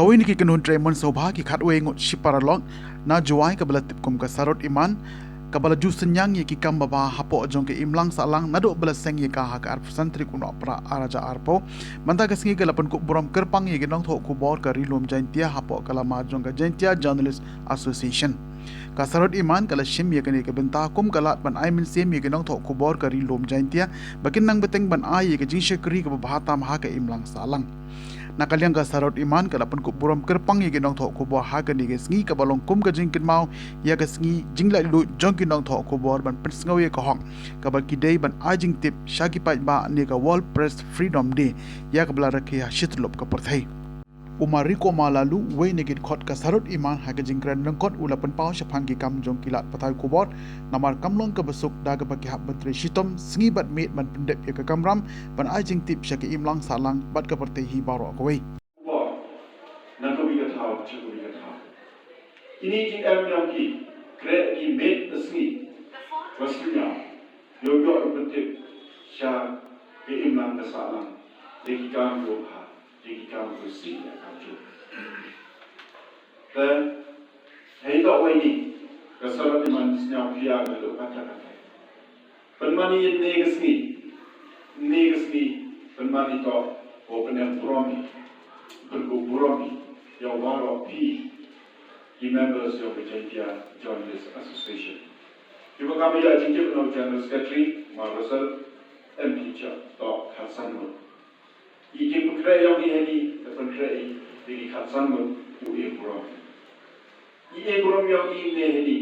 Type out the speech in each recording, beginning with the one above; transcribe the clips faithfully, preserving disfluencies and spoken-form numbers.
Kawei na ki kynhun trei mynshuwa bha ki khatwei ngut shiparalok na Jowai kaba la tip kum ka Sarut Iman, kaba la ju synñiang ïa ki kam babha hapoh jong ka imlang sahlang naduh ba la seng ïa ka ha ka arphew san tarik u Nohprah arhajar arphew. Mynta ka sngi ka la pynkup burom kyrpang ïa ki nongthoh khubor ka Ri Lum Jaintia hapoh ka lama jong ka Jaintia Journalist Association. Ka Sarut Iman ka la shim ïa kane ka bynta kum ka lad ban ai mynsiem ïa ki nongthoh khubor ka Ri Lum Jaintia ba kin nang bteng ban ai ïa ka jingshakri kaba bha tam ha ka imlang sahlang. Na ka liang ka Sarut Iman ka la pynkup burom kyrpang ïa ki nongthoh khubor ha kane ka sngi kaba long kum ka jingkynmaw ïa ka sngi jinglaitluid jong ki nongthoh khubor ban pynsngew ïa ka hok kaba ki dei ban ai jingtip sha ki paidbah ne ka World Press Freedom Day ïa kaba la rakhe ha shityllup ka pyrthei. U Mariko Malalu, uwei na ki dkhot ka Sarut Iman ha ka jingkren lyngkot u la pynpaw shaphang ki kam jong ki lad pathai khubor, namar kam long kaba suk da kaba ki hap ban trei shitom sngi bad miet ban pyndep ïa ka kamram ban ai jingtip sha ka imlang sahlang bad ka pyrthei hi baroh kawei. Khubor na kawei ka thaw sha kawei ka thaw. Kine ki em jong ki, kreh ki miet ka sngi, ka sngi ïa ïoh ïoh pyntip sha ka imlang ka sahlang ïa ki kam jong ha ïa ki kam jong si ïa kam jong. Te hei to wei ni ka Sarut Iman sñiaw pia ka dok kata kata. Pynmani ïa ne ka sngi, ne ka sngi pynmani to ko pyneng burom ni, pynku burom ni ïa waroh phi ki members ïa ka Jaintia Journalist Association. Kiba kam ïa jingtip na u General Secretary ma Russell M P Chap to khatsan ngut. I jingpynkhreh ïong i heini, te pynkhreh i, te ki khatsan ngut u e burom. I e burom ïong i ne heini.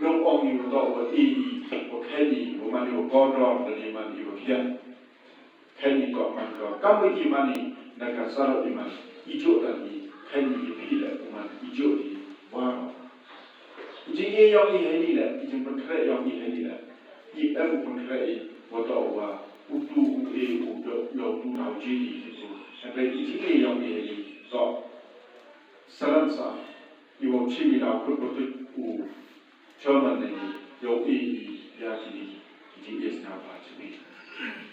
Nong ong i u to wa e i, wa khen i, wa man i wa kordor, da ni man i wa khian. Khen i to man ko. Kam wa i man i, na ka Sarut Iman, i jok da i, khen i, i phi le, u man, i jok i, wa. I jing e ïong i heini le, i jingpynkhreh ïong i heini le. I em u pynkhreh i, wa to wa, u tu u e u do, ïa u tu na u ji i ki tu. Hynrei i jing e ïong i heini, to. Saran sa, i wa u chim i na u kut u tu u. Chairman ne i, ïa u e i, ïa ki ni, ki jing e sna ba chim i.